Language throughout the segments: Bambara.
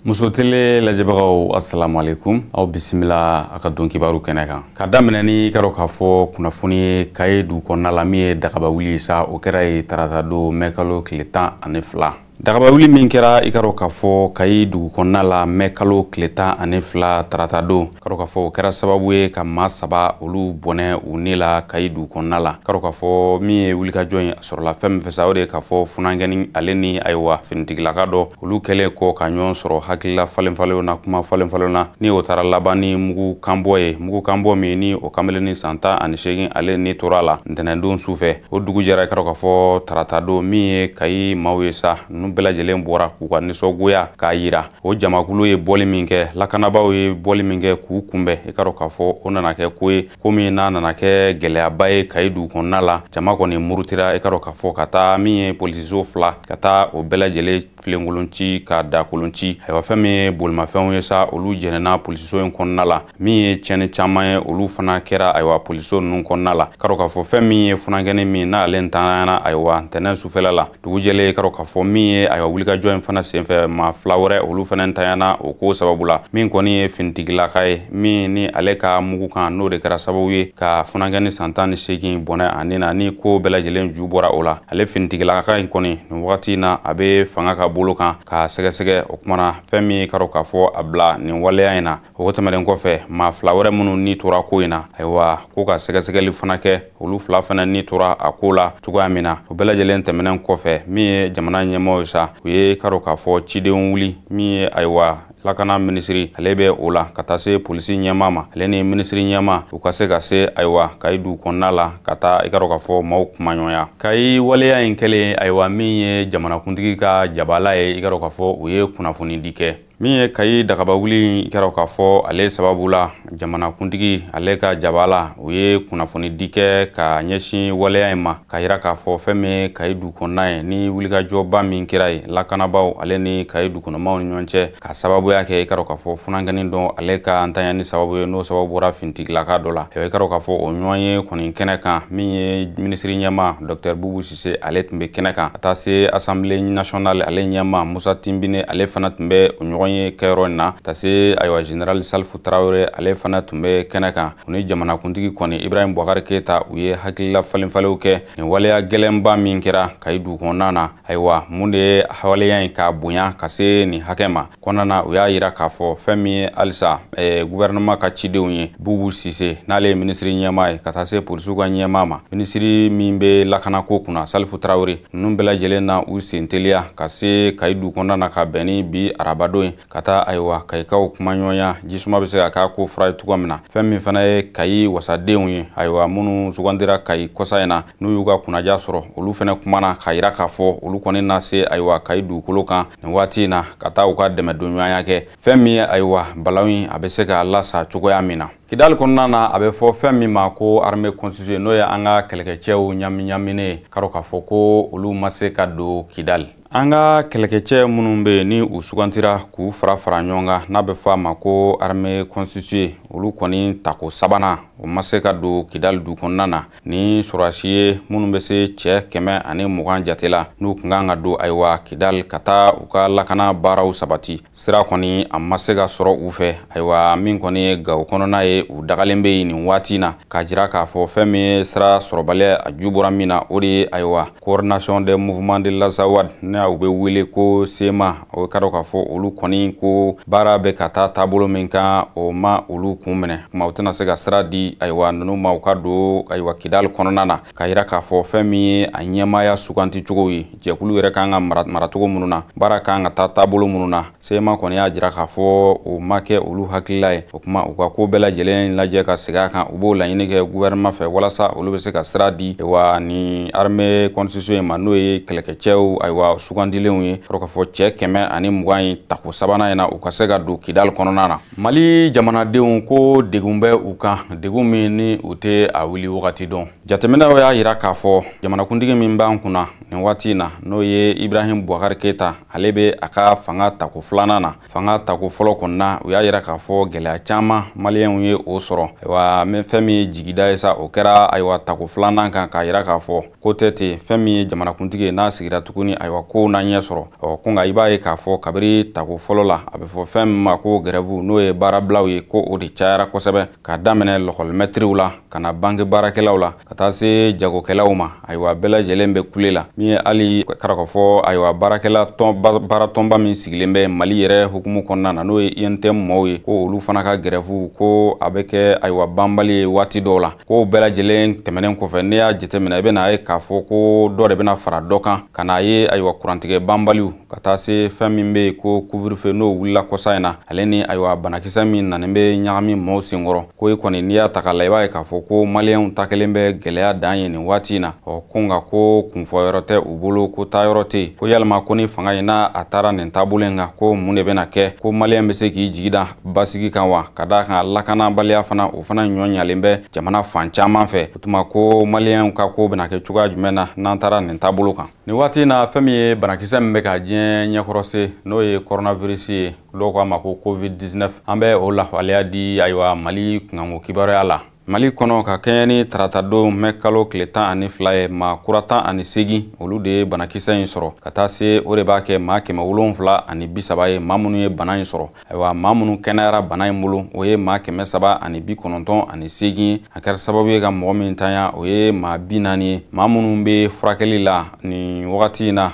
Muso télé lajɛbagaw, assalamu alaikum. Aw bisimila a ka don kibaru kɛnɛ kan. Ka daminɛ ni k'a dɔn k'a fɔ kunnafoni ye Kayi dugu kɔnɔna la, min ye dagaba wuli sa, o kɛra ye tarata don, mɛ kalo tile 12. Dagaba wuli min kɛra, i ka dɔn k'a fɔ Kayi dugu kɔnɔna la, mɛ kalo tile 12 tarata don, ka dɔn k'a fɔ o kɛra sababu ye ka maa 3 olu bɔnɛ u ni la Kayi dugu kɔnɔna la. Ka dɔn k'a fɔ min ye wulikajɔ in, a sɔrɔla fɛn min fɛ sa, o de ye k'a fɔ funankɛni ale ni ayiwa finitigilaka dɔ, olu kɛlen kɔ ka ɲɔgɔn sɔrɔ hakilila falen falenw na, kuma falen falenw na, ni o taara laban ni mugu kanbɔ ye, mugu kanbɔ min ni o kamalen san 18 ale ni tora la ntɛnɛndon su fɛ. O dugu jɛra, i ka dɔn k'a fɔ tarata don, min ye Kayi maaw ye sa, ninnu bɛɛ lajɛlen bɔra k'u ka nisɔngoya k'a yira. O jamakulu ye bɔli min kɛ, lakanabaaw ye bɔli min kɛ k'u kunbɛn, i ka dɔn k'a fɔ o nana kɛ ko ye, ko min n'a nana kɛ gɛlɛyaba ye Kayi dugu kɔnɔna la. Jama kɔni murutira, i ka dɔn k'a fɔ ka taa min ye polisiso 2, ka taa o bɛɛ lajɛlen filenkolon ci ka dakolon ci. Ayiwa, fɛn min ye bolimafɛnw ye sa, olu jɛnɛna polisiso in kɔnɔna la. Min ye tiɲɛni caman ye, olu fana kɛra ayiwa polisiso ninnu kɔnɔna la. Ka dɔn k'a fɔ fɛn min ye funankɛni min n'ale ntanyana ayiwa ntɛnɛn sufɛla la, dugu jɛlen, ka dɔn k'a fɔ min ye ayiwa wulikajɔ in fana senfɛ, maa 2 wɛrɛ olu fana ntanyana o ko sababu la. Min kɔni ye finitigilaka ye, min ni ale ka mugu kan, n'o de kɛra sababu ye ka funankɛni san 18 bɔnɛ ani na, ni ko bɛɛ lajɛlen ju bɔra o la. Ale finitigilaka in kɔni, nin wagati in na, a bɛ fanga ka bolo kan k'a sɛgɛsɛgɛ. O kumana fɛn min ka dɔn k'a fɔ a bila nin waleya in na, o tɛmɛnen kɔfɛ, maa 2 wɛrɛ minnu ni tora ko in na, ayiwa ko ka sɛgɛsɛgɛli fana kɛ, olu 2 fana ni tora a ko la cogoya min na. O bɛɛ lajɛlen tɛmɛnen kɔfɛ, min ye jamana ɲɛmɔgɔ ye sa, u ye ka dɔn k'a fɔ cidenw wuli, min ye ayiwa lakana minisiri ale bɛ o la, ka taa se polisi ɲɛmaa ma, ale ni minisiri ɲɛmaa, u ka se ka se ayiwa Kayi dugu kɔnɔna la, ka taa i ka dɔn k'a fɔ maaw kumaɲɔgɔnya. Kayi waleya in kɛlen, ayiwa min ye jamanakuntigi ka jabala ye, i ka dɔn k'a fɔ u ye kunnafoni di kɛ. Min ye Kayi dagaba wuli, i ka dɔn k'a fɔ ale sababu la, jamanakuntigi ale ka jabala, u ye kunnafoni di kɛ ka ɲɛsin waleya in ma, ka yira k'a fɔ fɛn min ye Kayi dugu kɔnɔna ye, ni wulikajɔba min kɛra ye lakanabaaw ale ni Kayi dugukɔnɔmaw ni ɲɔgɔn cɛ, ka sababuya kɛ i ka dɔn k'a fɔ funankɛni dɔ ale ka ntanyani sababu ye, n'o sababu bɔra finitigilaka dɔ la. I ka dɔn k'a fɔ o ɲɔgɔn ye kɔni kɛnɛ kan, min ye minisiri ɲɛmaa Dr Bubu Sise, ale tun bɛ kɛnɛ kan, ka taa se Assemblée nationale ale ɲɛmaa Musa Tinbine, ale fana tun bɛ o ɲɔgɔn ye kɛyɔrɔ in na, ka se ayiwa général Salifu Tarawele, ale fana tun bɛ kɛnɛ kan. U ni jamanakuntigi kɔni Ibrahim Boubacar Keita, u ye hakilila falenfalenw kɛ nin waleya gɛlɛnba min kɛra Kayi dugu kɔnɔna na. Ayiwa, mun de ye waleya in k'a bonya ka se nin hakɛ ma kɔnɔna na? U y'a yira k'a fɔ fɛn min ye halisa gouvernement ka cidenw ye, Bubu Sise n'ale ye minisiri ɲɛmaa ye, ka taa se polisiw ka ɲɛmaa ma, minisiri min bɛ lakanako kunna Salifu Tarawele, ninnu bɛɛ lajɛlen na u sen teliya ka se Kayi dugu kɔnɔna na, ka bɛn ni bi arabadon ye, ka taa ayiwa Kayikaw kumaɲɔgɔnya, jisuma bɛ se ka k'a ko fura ye cogoya min na. Fɛn min fana ye Kayi wasadenw ye, ayiwa minnu sugandira Kayi kɔsa in na, n'u y'u ka kunnaja sɔrɔ, olu fana kumana k'a yira k'a fɔ olu kɔni na se ayiwa Kayi dugukolo kan nin waati in na, ka taa u ka dɛmɛdonɲɔgɔnya kɛ fɛn min ye ayiwa balawu in a bɛ se ka lasa cogoya min na. Kidali kɔnɔna na, a bɛ fɔ fɛn min ma ko armée constituée, n'o ye an ka kɛlɛkɛcɛw ɲami ɲaminen, ka dɔn k'a fɔ ko olu ma se ka don Kidali. An ka kɛlɛkɛcɛ minnu bɛ yen ni u sugantira k'u fara fara ɲɔgɔn kan, n'a bɛ fɔ a ma ko armée constituée, olu kɔni tako sabanan, o ma se ka don Kidali dugu kɔnɔna na. Ni sɔrɔdasi ye minnu bɛ se cɛ 120 jate la, n'u tun kan ka don ayiwa Kidali ka taa u ka lakana baaraw sabati, sira kɔni a ma se ka sɔrɔ u fɛ. Ayiwa, min kɔni ye Gawo kɔnɔna ye, u dagalen bɛ yen nin waati in na, k'a jira k'a fɔ fɛn min ye sira sɔrɔbaliya, a ju bɔra min na, o de ye ayiwa coordination des mouvements de l'Azawad, n'a u bɛ wele ko CMA. O ka dɔn k'a fɔ olu kɔni ko baara bɛ ka taa taabolo min kan, o ma olu kun minɛ kuma, u tɛna se ka sira di ayiwa ninnu ma u ka don ayiwa Kidali kɔnɔna na, k'a yira k'a fɔ fɛn min ye a ɲɛmaaya suganti cogo ye, jɛkulu yɛrɛ kan ka maracogo minnu na, baara kan ka taa taabolo minnu na. CMA kɔni y'a jira k'a fɔ o ma kɛ olu hakilila ye. O kuma, u ka ko bɛɛ lajɛlen lajɛ ka segin a kan, u b'o laɲini kɛ gouvernement fɛ walasa olu bɛ se ka sira di ayiwa ni armée constituée in ma, n'o ye kɛlɛkɛcɛw ayiwa sugandilenw ye, k'a fɔ cɛ 120 in tako sabanan in na, u ka se ka don Kidali kɔnɔna na. Mali jamanadenw ko degun bɛ u kan, degun min ni u tɛ a wuli wagati dɔn. Jateminɛw y'a yira k'a fɔ jamanakuntigi min b'an kunna nin waati in na, n'o ye Ibrahim Boubacar Keita, ale bɛ a ka fanga tako filanan na. Fanga tako fɔlɔ kɔnɔna, u y'a yira k'a fɔ gɛlɛya caman maliyɛnw ye o sɔrɔ. Ayiwa, fɛn min ye jigida ye sa, o kɛra ayiwa tako filanan kan, k'a yira k'a fɔ ko tɛ ten. Fɛn min ye jamanakuntigi ye, n'a sigira tuguni, ayiwa ko kow na ɲɛ sɔrɔ. Ɔ ko nka i b'a ye k'a fɔ kabiri tako fɔlɔ la, a bɛ fɔ fɛn min ma ko grève, n'o ye baarabilaw ye, ko o de cayara kosɛbɛ, ka daminɛ lɔkɔlimɛtiriw la ka na banque baarakɛlaw la, ka taa se jagokɛlaw ma. Ayiwa, bɛɛ lajɛlen bɛ kule la. Min ye hali k'a fɔ, ayiwa, baarakɛla tɔn, baaratɔnba min sigilen bɛ Mali yɛrɛ hukumu kɔnɔna na, n'o ye UNTM mɔɔw ye, ko olu fana ka grève, ko a bɛ kɛ, ayiwa, banbali ye waati dɔw la. Ko bɛɛ lajɛlen tɛmɛnen kɔfɛ, n'i y'a jateminɛ, i bɛna ye k'a fɔ ko dɔ de bɛna fara dɔ kan, ka n'a ye, ayiwa, kurantigɛ banbaliw, ka taa se fɛn min bɛ yen ko couvre-feu, n'o wulila kɔsa in na, ale ni, ayiwa, banakisɛ min nanen bɛ ɲagami maaw senkɔrɔ. Ko e kɔni, n'i y'a ta k'a la, i b'a ye k'a fɔ ko maliyɛnw ta kelen bɛ gɛlɛya dan ye nin waati in na. Ɔ ko nka ko kunfɔyɔrɔ tɛ u bolo, ko taayɔrɔ tɛ yen. Ko yalima ko ni fanga in n'a a taara nin taabolo in kan, ko mun de bɛna kɛ? Ko maliyɛn bɛ se k'i jigi da basigi kan wa? Ka d'a kan lakanabaliya fana, o fana ɲɔ ɲalen bɛ jamana fan caman fɛ. O tuma ko maliyɛnw ka ko bɛna kɛ cogoya jumɛn na n'an taara nin taabolo kan nin waati in na? Fɛn min ye banakisɛ min bɛ ka diɲɛ ɲɛkɔrɔ se, n'o ye coronavirus ye, dɔw k'a ma ko COVID 19, an bɛ o lahawaleya di, ayiwa, Mali kunkanko kibaruya la. Mali kɔnɔ, ka kɛɲɛ ni taratadon mɛ kalo tile 12 ye, maa kura 18, olu de ye banakisɛ in sɔrɔ, ka taa se o de b'a kɛ maa 730 ye, maa minnu ye bana in sɔrɔ. Ayiwa, maa minnu kɛnɛyara bana in bolo, o ye maa 398 ye. A kɛra sababu ye ka mɔgɔ min tanya, o ye maa 40 ye. Maa minnu bɛ furakɛli la nin wagati in na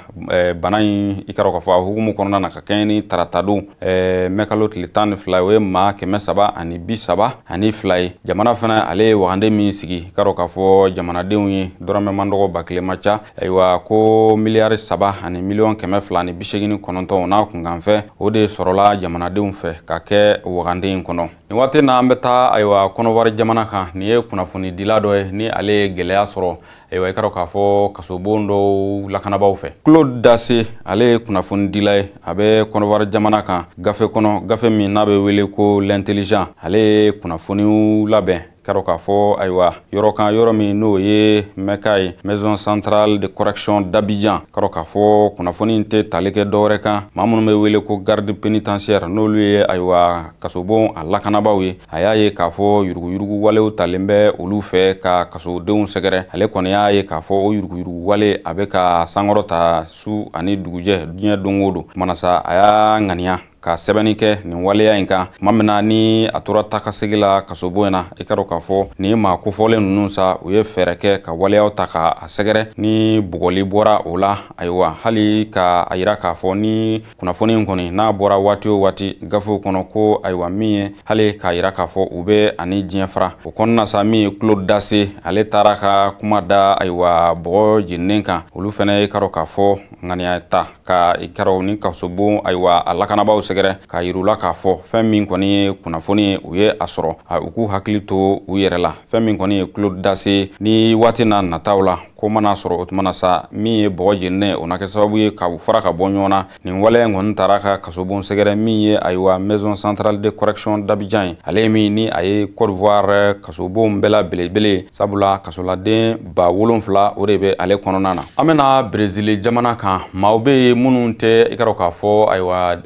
bana in, i ka dɔn k'a fɔ a hukumu kɔnɔna na, ka kɛɲɛ ni taratadon mɛ kalo tile 12, o ye maa 332 ye. Jamana fana, ale ye wagande min sigi, ka dɔn k'a fɔ jamanadenw ye, dɔrɔmɛ man dɔgɔ, 1000 ma ca. Ayiwa, ko miliyari 3 ani miliyɔn 289 n'a kunkanfɛ, o de sɔrɔla jamanadenw fɛ ka kɛ wagande in kɔnɔ nin waati na. An bɛ taa, ayiwa, Kɔnɔwari jamana kan. Nin ye kunnafonidila dɔ ye, ni ale ye gɛlɛya sɔrɔ, ayiwa, i ka dɔn k'a fɔ kasobon dɔw lakanabaaw fɛ. Claude Dase, ale ye kunnafonidila ye, a bɛ Kɔnɔwari jamana kan gafe kɔnɔ, gafe min n'a bɛ wele ko L'Intelligent. Ale ye kunnafoniw labɛn, ka dɔn k'a fɔ, ayiwa, yɔrɔ kan, yɔrɔ min n'o ye Mɛka ye, Maison centrale de correction d'Abidjan. Ka dɔn k'a fɔ kunnafoni tɛ tali kɛ dɔwɛrɛ kan, maa minnu bɛ wele ko garde pénitentiaire, n'olu ye, ayiwa, kasobon a lakanabaaw ye. A y'a ye k'a fɔ yuruguyurugu walew talen bɛ olu fɛ ka kasodenw sɛgɛrɛ. Ale kɔni y'a ye k'a fɔ o yuruguyurugu wale a bɛ ka sankɔrɔ ta su ani dugujɛ, diɲɛ don o don. Kumana sa, a y'a ŋaniya ka sɛbɛnni kɛ nin waleya in kan. Tuma min na ni a tora takasegi la kasobon in na, i ka dɔn k'a fɔ nin maa kofɔlen ninnu sa, u ye fɛɛrɛ kɛ ka waleyaw ta ka a sɛgɛrɛ ni bugɔli bɔra o la. Ayiwa, hali ka a yira k'a fɔ ni kunnafoni in kɔni n'a bɔra waati o waati gafew kɔnɔ, ko ayiwa, min ye hali k'a yira k'a fɔ u bɛ ani diɲɛ fara o kɔnɔna sa. Min ye Claude Dase, ale taara ka kuma da, ayiwa, bɔgɔ jeninen kan. Olu fɛnɛ ye ka dɔn k'a fɔ ŋaniya ta ka i ka ni kasobon, ayiwa, a lakanabaaw sɛgɛrɛ, k'a yir'u la k'a fɔ fɛn min kɔni ye kunnafoni ye, u ye a sɔrɔ, u k'u hakili to u yɛrɛ la. Fɛn min kɔni ye Claude Dase, ni waati n'a nataw la ko mana sɔrɔ, o tuma na sa, min ye bɔgɔ jeninen, o na kɛ sababu ye ka u fara ka bɔ ɲɔgɔn na. Nin waleya in kɔni taara ka kasobon sɛgɛrɛ, min ye, ayiwa, Maison centrale de correction d'Abidjan ye, ale ye min ni a ye Côte d'Ivoire kasobon bɛɛ la belebele, sabula kasoladen 7000, o de bɛ ale kɔnɔna na. An bɛna Brezili jamana kan. Maaw bɛ yen minnu tɛ, i ka dɔn k'a fɔ, ayiwa,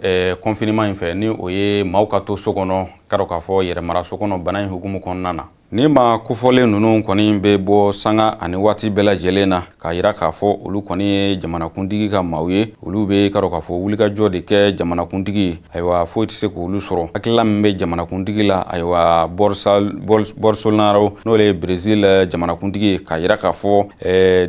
confinement in fɛ, ni o ye maaw ka to so kɔnɔ, ka dɔn k'a fɔ yɛrɛmara so kɔnɔ bana in hukumu kɔnɔna na. Ni maa kofɔlen ninnu kɔni bɛ bɔ sanga ani waati bɛɛ lajɛlen na k'a yira k'a fɔ olu kɔni ye jamanakuntigi ka maaw ye, olu bɛ ka dɔn k'a fɔ wulikajɔ de kɛ jamanakuntigi ye. Ayiwa, foyi tɛ se k'olu sɔrɔ. Hakilila min bɛ jamanakuntigi la, ayiwa, Bolsonaro, n'o ye Brésil jamanakuntigi ye, k'a yira k'a fɔ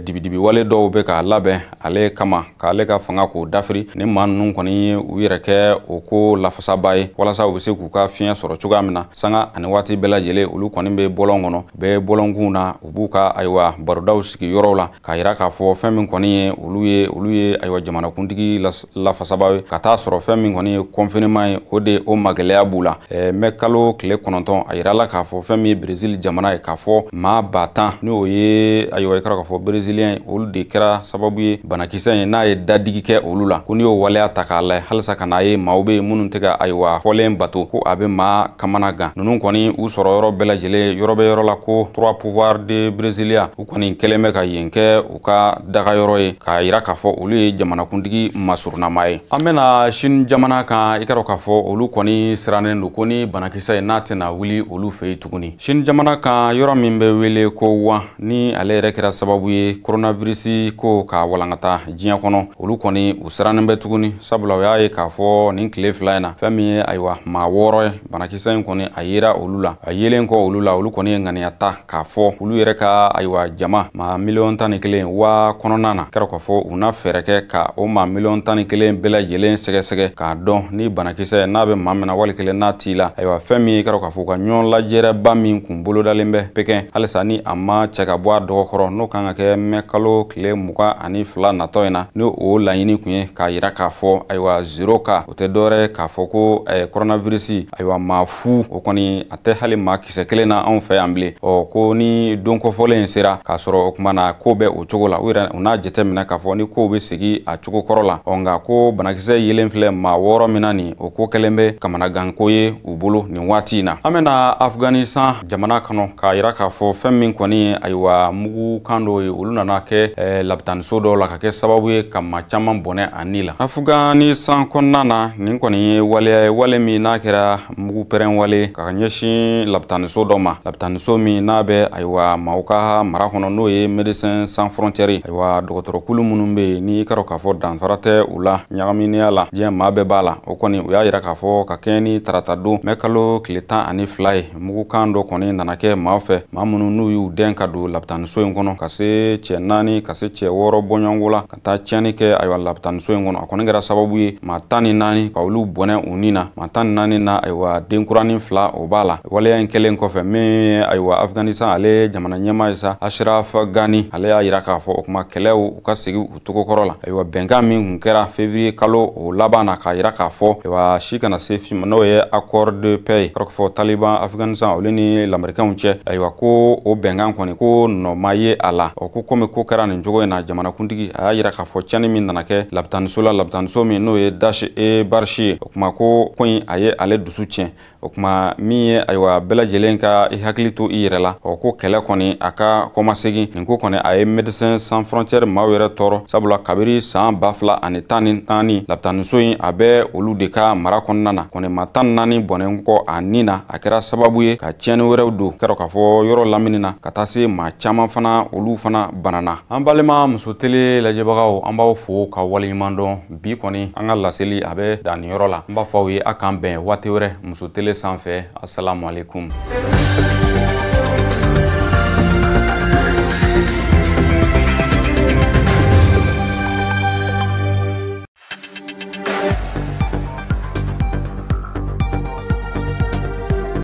dibidibiwale dɔw bɛ k'a labɛn ale kama k'ale ka fanga k'o dafiri. Ni maa ninnu kɔni ye u yɛrɛ kɛ o ko lafasaba ye, walasa u bɛ se k'u ka fiɲɛ sɔrɔ cogoya min na, sanga ani waati bɛɛ lajɛlen, olu kɔni bɛ bɔlɔn kɔnɔ, u bɛ bɔlɔnkunw na, u b'u ka, ayiwa, barodaw sigi yɔrɔw la, k'a yira k'a fɔ fɛn min kɔni ye olu ye, olu ye, ayiwa, jamanakuntigi lafasaba ye, ka taa sɔrɔ fɛn min kɔni ye confinement ye, o de o magɛlɛya b'u la. Mɛ kalo tile 9, a yirala k'a fɔ fɛn min ye Brésil jamana ye, k'a fɔ maa 10 000, n'o ye, ayiwa, i ka k'a fɔ brésilien, olu de kɛra sababu ye banakisɛ in n'a ye dadigi kɛ olu la. Ko n'i y'o waleya ta k'a lajɛ, halisa ka n'a ye maaw bɛ yen minnu tɛ ka, ayiwa, fɔlen bato, ko a bɛ maa maa kamana gan. Ninnu kɔni u sɔrɔ yɔrɔ bɛɛ lajɛlen, yɔrɔ bɛ yɔrɔ la ko trois pouvoirs de Brasilia, u kɔni kɛlen bɛ ka yen kɛ u ka dagayɔrɔ ye, k'a yira k'a fɔ olu ye jamanakuntigi masurunama ye. An bɛna Chine jamana kan, i ka dɔn k'a fɔ olu kɔni sirannen don ko ni banakisɛ ye n'a tɛna wuli olu fɛ yen tuguni. Chine jamana kan, yɔrɔ min bɛ wele ko Wuhan, ni ale yɛrɛ kɛra sababu ye coronavirus ko ka walankata diɲɛ kɔnɔ, olu kɔni u sirannen bɛ tuguni, sabula u y'a ye k'a fɔ nin tile 2 in na, fɛn min ye ayiwa maa 6 ye, banakisɛ in kɔni a yera olu la. A yelen kɔ olu la, olu kɔni ye ŋaniya ta k'a fɔ olu yɛrɛ ka ayiwa jama maa 11 miliyɔn waa kɔnɔna na, kɛra k'a fɔ u na fɛɛrɛ kɛ ka o maa 11 miliyɔn bɛɛ lajɛlen sɛgɛsɛgɛ k'a dɔn ni banakisɛ n'a bɛ maa min na wali kelen n'a t'i la. Ayiwa, fɛn min ye kɛra k'a fɔ u ka ɲɔgɔn lajɛrɛba min kun bolodalen bɛ Pekin, halisa ni a ma cɛ ka bɔ a dɔgɔkɔrɔ, n'o kan ka kɛ mɛ kalo tile 22 natɔ in na, ni o laɲini kun ye k'a yira k'a fɔ ayiwa zéro cas, o tɛ dɔwɛrɛ k'a fɔ ko coronavirus ayiwa maa fu, o kɔni a tɛ hali maa kisɛ kelen na anw fɛ yan bilen. Ɔ ko ni don kɔfɔlen in sera k'a sɔrɔ o kuma na ko bɛ o cogo la, u yɛrɛ u n'a jateminɛ k'a fɔ ni kow bɛ segin a cogo kɔrɔ la. Ɔ nka ko banakisɛ yelen filɛ maa 6 min na nin, o ko kɛlen bɛ kamanaganko ye u bolo nin waati in na. An bɛna Afganistan jamana kɔnɔ k'a yira k'a fɔ fɛn min kɔni ye ayiwa mugukan dɔw ye, olu nana kɛ lapitaniso dɔw la ka kɛ sababu ye ka maa caman bɔnɛ a ni la Afganistan kɔnɔna na. Nin kɔni ye waleya ye, wale min n'a kɛra mugu pɛrɛn wale ka ɲɛsin lapitaniso dɔ ma, lapitaniso min n'a bɛ ayiwa maaw ka mara kɔnɔ, n'o ye Médecins Sans Frontières. Ayiwa, dɔgɔtɔrɔkulu minnu bɛ yen, n'i ka dɔn k'a fɔ danfara tɛ u la ɲagaminiya la, diɲɛ maa bɛɛ b'a la, o kɔni u y'a yira k'a fɔ ka kɛɲɛ ni tarata don mɛ kalo tile 12 ye, mugukan dɔ kɔni nana kɛ maa fɛ, maa minnu n'u y'u dɛn ka don lapitaniso in kɔnɔ, ka se cɛ 4 ka se cɛ 6 bɔɲɔgɔnko la, ka taa tiɲɛni kɛ ayiwa lapitaniso in kɔnɔ. A kɔni kɛra sababu ye maa 14 ka olu bɔnɛ u ni na. Maa 14 na, ayiwa denkuranin 2 o b'a la. Waleya in kɛlen kɔfɛ, min ye ayiwa Afganistan ale jamana ɲɛmaa ye sa, Ashraf Ghani, ale y'a yira k'a fɔ o kuma kɛlɛw u ka segin u togo kɔrɔ la. Ayiwa, bɛnkan min kun kɛra février kalo o laban na, k'a yira k'a fɔ ayiwa si kana se fi ma, n'o ye accord de paix ye, kɔrɔ fɔ Taliban Afganistan olu ni lamɛrikɛnw cɛ, ayiwa ko o bɛnkan kɔni ko nɔ ma ye a la. Ɔ ko komi ko kɛra nin cogo in na, jamanakuntigi a y'a yira k'a fɔ tiɲɛni min nana kɛ lapitaniso la, lapitaniso min n'o ye Dash e Barchi ye, o kuma ko ko in a ye ale dusu tiɲɛ. O kuma min ye ayiwa bɛɛ lajɛlen ka i hakili to i yɛrɛ la. Ɔ ko kɛlɛ kɔni a ka kɔmasegin. Nin ko kɔni a ye Médecins Sans Frontières maaw yɛrɛ tɔɔrɔ, sabula kabiri san 2014 lapitaniso in a bɛ olu de ka mara kɔnɔna na. Kɔni maa 14 bɔnnen kɔ a ni na, a kɛra sababu ye ka tiɲɛni wɛrɛw don kɛra k'a fɔ yɔrɔ lamini na, ka taa se maa caman fana, olu fana banana. An balima Muso Tele lajɛbagaw, an b'aw fo ka waleɲuman dɔn. Bi kɔni an ka laseli a bɛ dan nin yɔrɔ la. N b'a fɔ aw ye a k'an bɛn waati wɛrɛ Muso Tele sanfɛ. Asalamu alaikum.